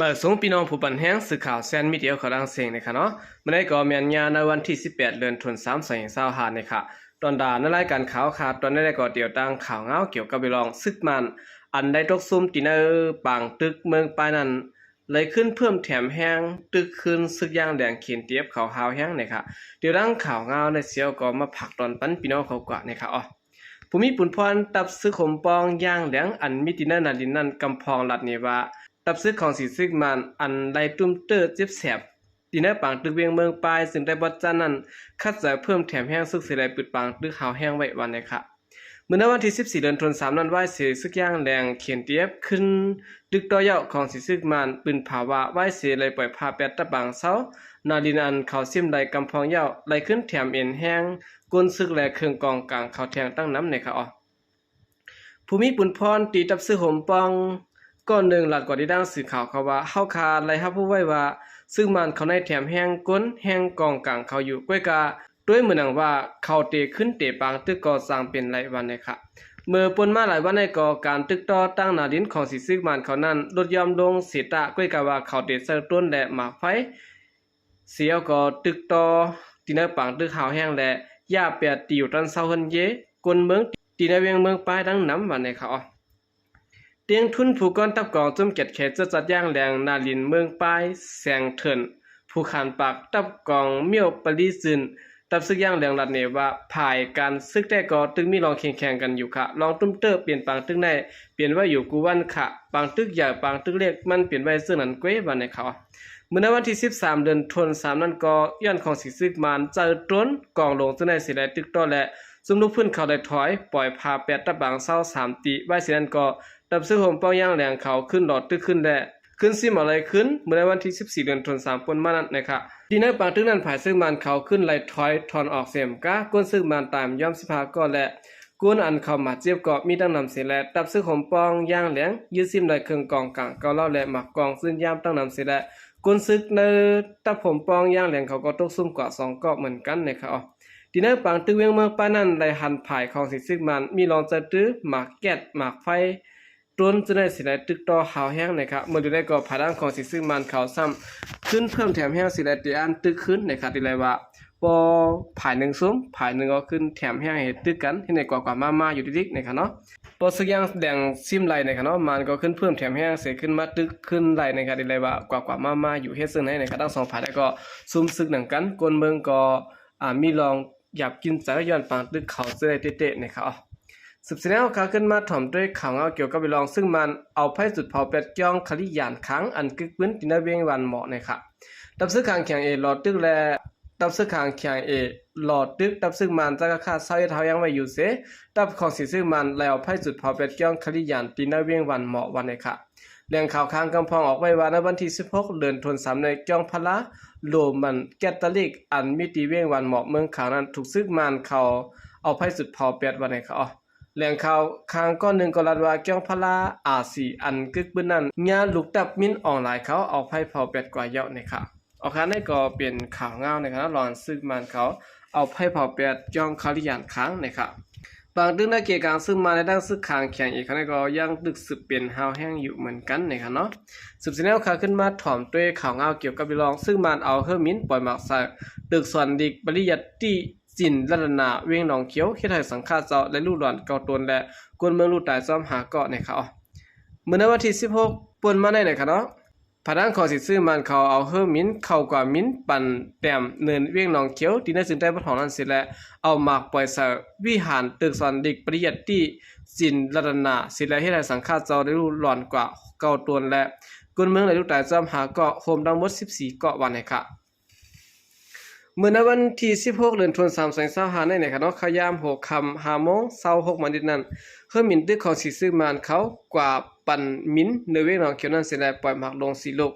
ມາສົ່ງພີ່ນ້ອງຜູ້ປັນແຮງ ສື່ຂ່າວແຊນມີເດຍເຂົ້າດັງເສັງນີ້ຄ່ະເນາະ. ມື້ນີ້ກໍແມ່ນຍາມໃນວັນທີສິບແປດ ເດືອນ ທັນວາ ສອງພັນຊາວຫ້ານີ້ຄ່ະ. ຕອນດາໃນລາຍການຂ່າວ ຄ່ະ ຕອນນີ້ກໍຕຽວຕັ້ງຂ່າວງາວກ່ຽວກັບເລື່ອງເລື່ອງ ຊຶກມານອັນໄດ້ຕົກຊຸມທີ່ໃນປາງຕຶກເມືອງປາຍນັ້ນ ໄດ້ຂຶ້ນເພີ່ມແຖມແຮງຕຶກຄືນ ຊຶກຢ່າງແດງ KNDF ເຂົ້າຮາວແຮງນີ້ຄ່ະ. ຕຽວຕັ້ງຂ່າວງາວໃນສ່ຽວກໍມາຝາກຕອນປັນພີ່ນ້ອງເຂົາກວ່ານີ້ຄ່ະ. ຜູ້ມີປຸນພອນ ຕັບຊຶກໂຮມປ້ອງຢ່າງແດງ ອັນມີທີ່ໃນນາລິນນັ້ນ ກຳພອງລັດນີ້ວ່າ ຕັບຊຶກຂອງສີຊຶກມານ ອັນໄດ້ຕຸ້ມເຕີເຈັບແສບ ທີ່ໃນປາງຕຶກວຽງເມືອງປາຍ ຊຶ່ງໄດ້ບອດຈັນນັ້ນ ຂັດໃຈເພີ່ມແຖມແຮງຊຶກ ຊິໄດ້ປຶດປາງຕຶກຮາວແຮງໄວ້ວ່ານີ້ຄ່ະ. ມື້ໃນວັນທີສິບສີ່ ເດືອນ ທັນວາ ນັ້ນ ວາຍເສຊຶກຢ່າງແດງ KNDF ຂຶ້ນຕຶກຕໍ່ເຍົາະຂອງສີຊຶກມານ ປືນພາວາ ວາຍເສໄດ້ປ່ອຍພາແປດຕະບາງເຊົາ ນາລິນອັນເຂົາຊິມໄດ້ກຳພອງເຍົາ ໄດ້ຂຶ້ນແຖມເອັນແຮງ ກົນຊຶກ ແລະ ເຄື່ອງກອງກາງເຂົ້າແທງຕັ້ງນຳນີ້ຄ່ະ. ຜູ້ມີປຸນພອນ ທີ່ຕັບຊຶກໂຮມປ້ອງ ກ້ອນໜຶ່ງ ລັດກວ່າທີ່ດັ່ງສື່ຂ່າວເຂົາວ່າ ເຮົາຄາໄດ້ຮັບຮູ້ໄວ້ວ່າ ຊຶກມານເຂົາໃນແຖມແຮງກົນ ແຮງກອງກາງເຂົາຢູ່ ກ້ວຍກາ ດ້ວຍເໝືອນຫຍັງວ່າ ເຂົາເຕຂຶ້ນເຕປາງຕຶກກໍສ້າງເປັນໄລວັນນີ້ຄ່ະ. ເມື່ອປົນມາຫຼາຍວັນນີ້ກໍ ການຕຶກຕໍ່ຕັ້ງນາລິນຂອງສີຊຶກມານເຂົານັ້ນ ຫຼຸດຢ່ອມລົງເສຍຕາ ກ້ວຍກາວ່າ ເຂົາເຕໃຊ້ໂດຣນ ແລະ ໝາກໄຟ ເສຍກໍຕຶກຕໍ່ທີ່ໃນປາງຕຶກຮາວແຮງ ແລະ ຢາແປດທີ່ຢູ່ຕັນເຊົາເຮືອນເຢ ຄົນເມືອງທີ່ໃນວຽງເມືອງປາຍດັ່ງນຳວ່ານີ້ຄ່ະ. ຕຽງທຶນຜູ້ກ່ອນທັບກອງຈຸ້ມກຽດແຂເຈີຈັດຢ່າງແດງ ນາລິນເມືອງປາຍ ແສງເທີນ ຜູ້ຂານປາກ ຕັບກອງມ້ຽວປະລີຈືນ ຕັບຊຶກຢ່າງແດງລັດນີ້ວ່າ ຝ່າຍການຊຶກແທ້ກໍຕຶງມີລອງແຂ່ງແຂ່ງກັນຢູ່ຄ່ະ ລອງຕຸ້ມເຕີເປັນປາງຕຶກໃນ ເປັນໄວ້ຢູ່ກູ່ວັນຄ່ະ ປາງຕຶກໃຫຍ່ ປາງຕຶກເລັກ ມັນເປັນໄວ້ເຊິ່ງນັ້ນເກວ ວ່າແນວເຂົາ. ມື້ໃນວັນທີສິບສາມ ເດືອນ ທັນວາ ນັ້ນກໍ ຍ້ອນຂອງສີຊຶກມານໃຊ້ໂດຣນກອງໂລງເຊິ່ງໃນເສຍແລະຕຶກຕໍ່ ແລະ ຊຸມລູກພື້ນເຂົາໄດ້ຖອຍ ປ່ອຍພາແປດຕະບາງເຊົາສາມຕີ ໄວ້ເສຍນັ້ນກໍ ດັບຊຶກໂຮມປ້ອງຢ່າງແດງເຂົາຂຶ້ນຫຼໍ່ຕຶກຂຶ້ນ ແລະ ຂຶ້ນຊິມເອົາໄລຄືນ ມື້ໃນວັນທີສິບສີ່ ເດືອນ ທັນວາ ປົນມານັ້ນນະຄະ. ທີ່ໃນປາງຕຶກນັ້ນ ຝ່າຍຊຶກມານເຂົາຂຶ້ນໄລ່ຖອຍ ຖອນອອກເສມກາ ຄົນຊຶກມານຕາຍຢ້ອມສິບຫ້າກໍ ແລະ ຄົນອັນເຂົາບາດເຈັບກໍມີຕັ້ງນຳເສຍ ແລະ ຕັບຊຶກໂຮມປ້ອງຢ່າງແດງ ຍຶດຊິມໄດ້ເຄື່ອງກອງກາງເກົ່າເຫຼົ່າ ແລະ ໝາກກອງປືນຢາມຕັ້ງນຳເສຍ ແລະ ຄົນຊຶກໃນຕັບໂຮມປ້ອງຢ່າງແດງເຂົາກໍຕົກຊຸມກວ່າສອງກໍເໝືອນກັນນະຄະ. ທີ່ໃນປາງຕຶກວຽງເມືອງປາຍນັ້ນ ໄດ້ຫັນຝ່າຍຂອງສີຊຶກມານ ມີລອງໃຊ້ຕື້ ໝາກແກັດ ໝາກໄຟ ໂດຣນຈະໄດ້ຊິໄດ້ຕຶກຕໍ່ຮາວແຮງນະຄະ. ເມື່ອເດືອນໃດກໍພາຍຫຼັງຂອງສີຊຶກມານເຂົາຊ້ຳ ຂຶ້ນເພີ່ມແຖມແຮງຊິໄດ້ຕິອ່ານຕຶກຄືນນະຄະ ທີ່ໄລວ່າ ພໍຝ່າຍໜຶ່ງຊຸມ ຝ່າຍໜຶ່ງກໍຂຶ້ນແຖມແຮງໃຫ້ຕຶກກັນ ເຮັດໃຫ້ກວ່າໆມາໆຢູ່ດິກໆນະຄະເນາະ. ພໍຊຶກຢ່າງແດງຊິມໄລ່ນະຄະເນາະ ມານກໍຂຶ້ນເພີ່ມແຖມແຮງເສຍຂຶ້ນມາຕຶກຄືນໄລ່ນະຄະ ທີ່ໄລວ່າກວ່າໆມາໆຢູ່ ເຮັດເຊິ່ງໃນນະຄະ ທັງສອງຝ່າຍໄດ້ກໍຊຸມຊຶກນຳກັນ ຄົນເມືອງກໍ ອາ ມີລອງຢາກກິນໃຈ ຍ້ອນປາງຕຶກເຂົາຈະໄດ້ເຕະໆນະຄະ. ສືບສະແນວຂ່າວຂຶ້ນມາ ຖອມດ້ວຍຂ່າວງາວກ່ຽວກັບເລື່ອງ ຊຶກມານເອົາໄຟຈຸດເຜົາແປດກ່ອງຄະລິຍານຄາງ ອັນກຶກປືນທີ່ໃນວຽງວານໝໍ້ນະຄະ. ຕັບຊຶກຂ້າງຂຽງເອ ຫຼໍ່ຕຶກ ແລະ ຕັບຊຶກຂ້າງຂຽງເອ ຫຼໍ່ຕຶກ ຕັບຊຶກມານຈັກກະຄາຊາວເອັດເຮົາຍັງໄວ້ຢູ່ເສ ຕັບຂອງສີຊຶກມານໄລ່ເອົາໄຟຈຸດເຜົາແປດກ່ອງຄະລິຍານທີ່ໃນວຽງວານໝໍ້ ວ່ານະຄະ. ແຫຼ່ງຂ່າວຂ້າງກຳພອງອອກໄວ້ວ່າ ໃນວັນທີສິບຫົກ ເດືອນ ທັນວາ ໃນກ່ອງພາລາ ໂລມັນ ແກັດຕາລິກ ອັນມີທີ່ວຽງວານໝໍ້ເມືອງຄາງນັ້ນ ຖືກຊຶກມານເຂົາເອົາໄຟຈຸດເຜົາແປດ ວ່າແນວເຂົາ. ແຫຼ່ງຂ່າວຂ້າງກ້ອນໜຶ່ງກໍລັດວ່າ ກ່ອງພາລາ ອາຊີ ອັນກຶກປືນນັ້ນ ຍາລູກຕັບມິນອອງລາຍເຂົາເອົາໄຟເຜົາແປດກວ່າເຍົາະນະຄະ. ອອກຄານນີ້ກໍເປັນຂ່າວງາວນະຄະ ລອງຊຶກມານເຂົາເອົາໄຟເຜົາແປດກ່ອງຄະລິຍານຄາງນະຄະ. ບາງຕຶກໃນເຂດກາງຊຶກມານ ແລະ ທັງຊຶກຂ້າງຂຽງເອກ ເຂົານີ້ກໍຍັງຕຶກສືບເປັນຮາວແຮງຢູ່ເໝືອນກັນນະຄະເນາະ. ສືບສະແນວຂ່າວຂຶ້ນມາ ຖອມດ້ວຍຂ່າວງາວກ່ຽວກັບເລື່ອງ ຊຶກມານເອົາເຮີ້ໝິນປ່ອຍໝາກໃສ່ຕຶກສອນດິກປະລິຍັດຕິຈິນລັດຕະນາ ວຽງໜອງຂຽວ ເຮັດໃຫ້ສັງຄະເຈົ້າໄດ້ລູກຫຼອນເກົ້າຕົນ ແລະ ຄົນເມືອງລູກຕາຍຊອມຫ້າເກາະນະຄະ. ມື້ໃນວັນທີສິບຫົກ ປົນມາໃນນະຄະເນາະ ພະນັກງານຂອງສີຊຶກມານເຂົາເອົາເຮີ້ໝິນເຂົ້າກວາດໝິນປັນແຕ້ມເນີນວຽງໜອງຂຽວ ທີ່ໃນເຊິ່ງໃຕ້ປະທ້ອງນັ້ນເສຍ ແລະ ເອົາໝາກປ່ອຍໃສ່ວິຫານຕຶກສອນດິກປະລິຍັດຕິຈິນລັດຕະນາເສຍ ແລະ ເຮັດໃຫ້ສັງຄະເຈົ້າໄດ້ລູກຫຼອນກວ່າເກົ້າຕົນ ແລະ ຄົນເມືອງໄດ້ລູກຕາຍຊອມຫ້າເກາະ ໂຮມທັງໝົດສິບສີ່ເກາະ ວ່າແນວເຂົາ. ມື້ໃນວັນທີສິບຫົກ ເດືອນ ທັນວາ ສອງພັນຊາວຫ້າ ໃນນະຄະເນາະ ເຂົ້າຍາມຫົວຄ່ຳ ຫ້າໂມງຊາວຫົກມານິດນັ້ນ ເຮີ້ໝິນຕຶກຂອງສີຊຶກມານເຂົາກວາດ ປັ່ນໝິນເນີວຽງໜອງຂຽວນັ້ນເສຍ ແລະ ປ່ອຍໝາກລົງສີ່ລູກ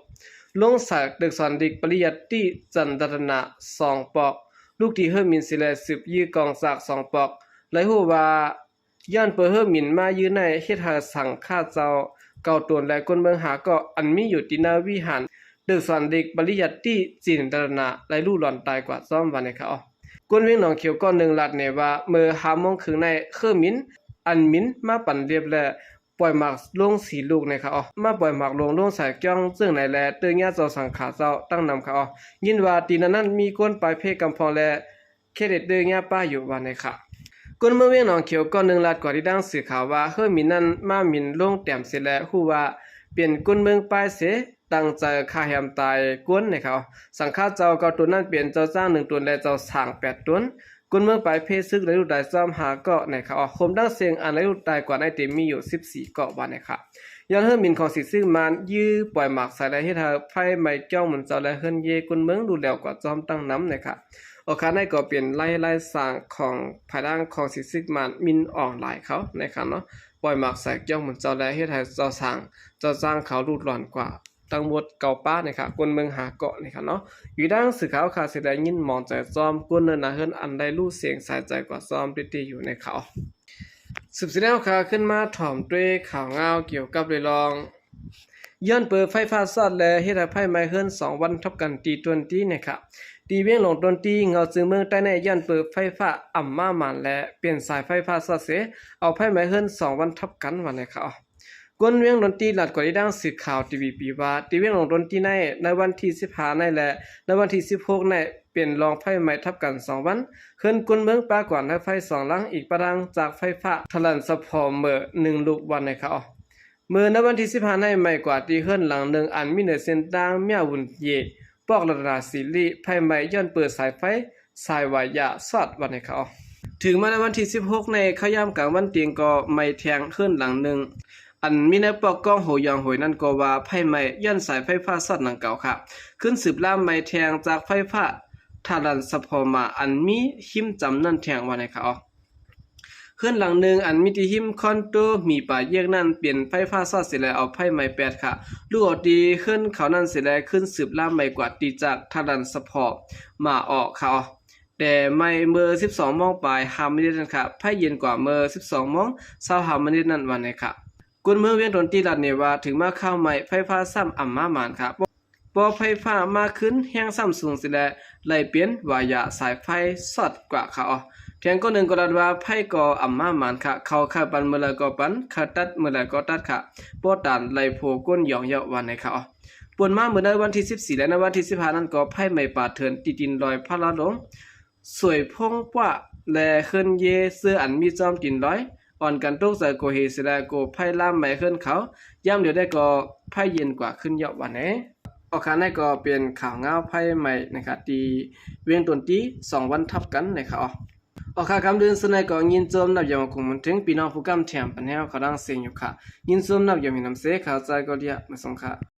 ລົງໃສ່ຕຶກສອນດິກປະລິຍັດຕິຈັນລັດຕະນາສອງປອກ ລູກທີ່ເຮີ້ໝິນເສຍ ແລະ ສືບຢື້ກອງຈາກສອງປອກ ໄດ້ຮູ້ວ່າ ຍ້ອນເປີເຮີ້ໝິນມາຢື້ໃນ ເຮັດໃຫ້ສັງຄະເຈົ້າເກົ້າຕົນ ແລະ ຄົນເມືອງຫ້າເກາະ ອັນມີຢູ່ທີ່ໜ້າວິຫານຕຶກສອນດິກປະລິຍັດຕິຈິນລັດຕະນາ ໄດ້ລູກຫຼອນຕາຍກວ່າຊອມ ວ່າແນວເຂົາ. ຄົນວຽງໜອງຂຽວກ້ອນໜຶ່ງລັດແນວ່າ ເມື່ອຫ້າໂມງເຄິ່ງໃນ ເຮີ້ໝິນ ອັນໝິນມາປັນລຽບ ແລະ ປ່ອຍໝາກລົງສີ່ລູກ ນະຄະເນາະ. ມາປ່ອຍໝາກລົງ ລົງສາຍກ້ຽງເຈີ້ງໃນ ແລະ ເຕີຍຫຍ້າເຈົ້າສັງຂາເຈົ້າຕັ້ງນຳ ຄະເນາະ. ຍິນວ່າ ຕີນນັ້ນມີຄົນປາຍເພກຳພອງ ແລະ ເຂດເຕີຍຫຍ້າປ້າຢູ່ ວ່າແນວນັ້ນ. ຄົນເມືອງວຽງໜອງຂຽວ ກ່ອນໜຶ່ງ ລາດກວ່າທີ່ດັ່ງສື່ຂ່າວວ່າ ເຮີ້ມິນນັ້ນ ມາມິນລົງແຕ້ມເສ ແລະ ຮູ້ວ່າເປັນຄົນເມືອງປາຍເສ ຕັ້ງໃຈຂ້າແຮມຕາຍຄົນ ນະຄະເນາະ. ສັງຂາເຈົ້າເກົ້າຕົນນັ້ນ ເປັນເຈົ້າຊ້າງໜຶ່ງຕົນ ແລະ ເຈົ້າຊ້າງແປດຕົນ. ຄົນເມືອງປາຍເພກ ເຊິ່ງໄດ້ລູກຕາຍຊ້ຳຫ້າເກາະ ນະຄະເນາະ. ໂຮມທັງເສັງ ອັນໄດ້ລູກຕາຍກວ່ານັ້ນ ເຕັມມີຢູ່ສິບສີ່ເກາະ ວ່າແນວນັ້ນ. ຍ້ອນເຮີ້ມິນຂອງສີຊຶກມານ ຍື້ປ່ອຍໝາກໃສ່ ແລະ ເຮັດໃຫ້ໄຟໄໝ້ກ້ຽງໝູນເຈົ້າ ແລະ ເຮືອນເຢ ຄົນເມືອງ ລຸແຫຼວກວ່າເກົ່າຕັ້ງນຳ ນະຄະເນາະ. ໂອຄາ ນັ້ນກໍເປັນໄລສາງຂອງພາຍຫຼັງຂອງສີຊຶກມານ ມິນອອງລາຍເຂົາ ນະຄະເນາະ. ປ່ອຍໝາກໃສ່ກ້ຽງໝູນເຈົ້າ ແລະ ເຮັດໃຫ້ເຈົ້າຊ້າງ ເຈົ້າຊ້າງເຂົາລຸດລອດກວ່າ ທັງໝົດເກົ້າປາ ນະຄະ. ຄົນເມືອງຫ້າເກາະ ນະຄະເນາະ. ຢູ່ດັ່ງສື່ຂ່າວ ຂ້າຊິໄດ້ຍິນໝອງໃຈຊ້ອມ ຄົນເນີນໜ້າເຮືອນ ອັນໄດ້ຮູ້ເສງສາຍໃຈກວ່າຊ້ອມຕິດໆຢູ່ ນະຄະເນາະ. ສືບເສຍແລ້ວ ຂ້າຂຶ້ນມາຖອມດ້ວຍຂ່າວງາວກ່ຽວກັບເລື່ອງ ຍ້ອນເປີໄຟຟ້າຊັອດ ແລະ ເຮັດໃຫ້ໄຟໄໝ້ເຮືອນສອງວັນທັບກັນທີ່ຕົນຕີ ນະຄະ. ທີ່ວຽງຫຼວງຕົນຕີ ເຫງົາຊຶງເມືອງໃຕ້ໃນ ຍ້ອນເປີໄຟຟ້າອ່ຳມາໝານ ແລະ ເປັນສາຍໄຟຟ້າຊັອດເສ ເອົາໄຟໄໝ້ເຮືອນສອງວັນທັບກັນ ວ່າແນວນັ້ນ. ຄົນວຽງດົນຕີ ລາດກວ່າທີ່ດັ່ງສື່ຂ່າວ ທີວີ ປີ ວ່າ ທີ່ວຽງຫຼວງດົນຕີໃນ ໃນວັນທີສິບຫ້າໃນ ແລະ ໃນວັນທີສິບຫົກໃນ ເປັນລອງໄຟໄໝ້ທັບກັນສອງວັນ ເຮືອນຄົນເມືອງປາກວ່າໃນໄຟສອງຫຼັງ ອີກປະທັງຈາກໄຟຟ້າທາລານສະຟອມເມີໜຶ່ງລູກ ວ່າແນວນັ້ນ. ເມື່ອໃນວັນທີສິບຫ້າໃນ ໄໝ້ກວ່າທີ່ເຮືອນຫຼັງໜຶ່ງ ອັນມີໃນເສັ້ນທາງເມຍວຸນເຢ ປອກລັດຕະນາສີລີ ໄຟໄໝ້ຍ້ອນເປີດສາຍໄຟ ສາຍວາຍາຊອດ ວ່າແນວນັ້ນ. ເຖິງມາໃນວັນທີສິບຫົກໃນ ເຂົ້າຍາມກາງວັນເຕີງກໍໄໝ້ແທງເຮືອນຫຼັງໜຶ່ງ ອັນມີໃນປອກກ້ອງໂຫຢອງໂຫຍນັ້ນກໍວ່າໄຟໄໝ້ຍ້ອນສາຍໄຟຟ້າຊອດດັ່ງກ່າວ ຄະ ຂຶ້ນສືບລາມໄໝ້ແທງຈາກໄຟຟ້າທາລານສະຟອມເມີ ອັນມີຮິມຈຳນັ້ນແທງ ວ່າແນວນັ້ນ. ເຮືອນຫຼັງໜຶ່ງ ອັນມີທີ່ຮິມຄອນໂດມີປາແຍກນັ້ນ ເປັນໄຟຟ້າຊອດເສ ແລະ ເອົາໄຟໄໝ້ແປດ ຄະ ລຸກອອກທີ່ເຮືອນເຂົານັ້ນເສ ແລະ ຂຶ້ນສືບລາມໄໝ້ກວ່າທີ່ຈາກທາລານສະຟອມເມີ ຄະ. ແຕ່ໄໝ້ເມີສິບສອງໂມງປາຍຫ້າມິນິດນັ້ນ ຄະ ໄຟເຢັນກວ່າເມີສິບສອງໂມງຊາວຫ້າມິນິດນັ້ນ ວ່າແນວນັ້ນ. ຄົນເມືອງວຽງດົນຕີ ລາດແນວ່າ ເຖິງມາຄາວໄໝ້ ໄຟຟ້າຊ້ຳອ່ຳມາໝານ ຄະ ພໍໄຟຟ້າມາຄືນແຮງຊ້ຳສູງເສ ແລະ ໄຫຼເປັນວາຍາສາຍໄຟຊອດກວ່າ ຄະ. ແທງຄົນໜຶ່ງກໍລາດວ່າ ໄຟກໍອ່ຳມາໝານ ຄະ ເຂົາໄດ້ປັນເມື່ອໃດກໍປັນ ໄດ້ຕັດເມື່ອໃດກໍຕັດ ຄະ ບໍ່ຕານໄຫຼໂພກົ້ນຢອງເຍົາະ ວ່າແນວນັ້ນ. ປນມາເມື່ອໃນວັນທີສິບສີ່ ແລະ ໃນວັນທີສິບຫ້ານັ້ນ ກໍໄຟໄໝ້ປ່າເຖື່ອນທີ່ດິນດອຍພະລາຫຼົງ ສວຍພົງກວ້າ ແລະ ເຮືອນເຢ ເຊິ່ງອັນມີຈອມດິນດອຍ ອ່ອນກັນຕົກໃຈໂກເຮເສ ແລະ ກໍໄຟລາມໄໝ້ເຮືອນເຂົາ ຍາມດຽວໃດກໍໄຟເຢັນກວ່າຂຶ້ນເຍົາະ ວ່າແນວນັ້ນ. ອອກຄາ ນັ້ນກໍເປັນຂ່າວງາວໄຟໄໝ້ ນະຄະ ທີ່ວຽງດົນຕີສອງວັນທັບກັນ ນະຄະ. ອອກຄາ ຄຳເດີນສຸດໃນກໍຍິນຊົມນັບຢາມຂອບຄຸນມາເຖິງພີ່ນ້ອງຜູ້ກຳແຖມປັນແຮວເຂົ້າດັງເສັງຢູ່ ຄະ ຍິນຊົມນັບຢາມມີນ້ຳເສ ຂອບໃຈກໍເດຍ ມາສົ່ງ ຄະ.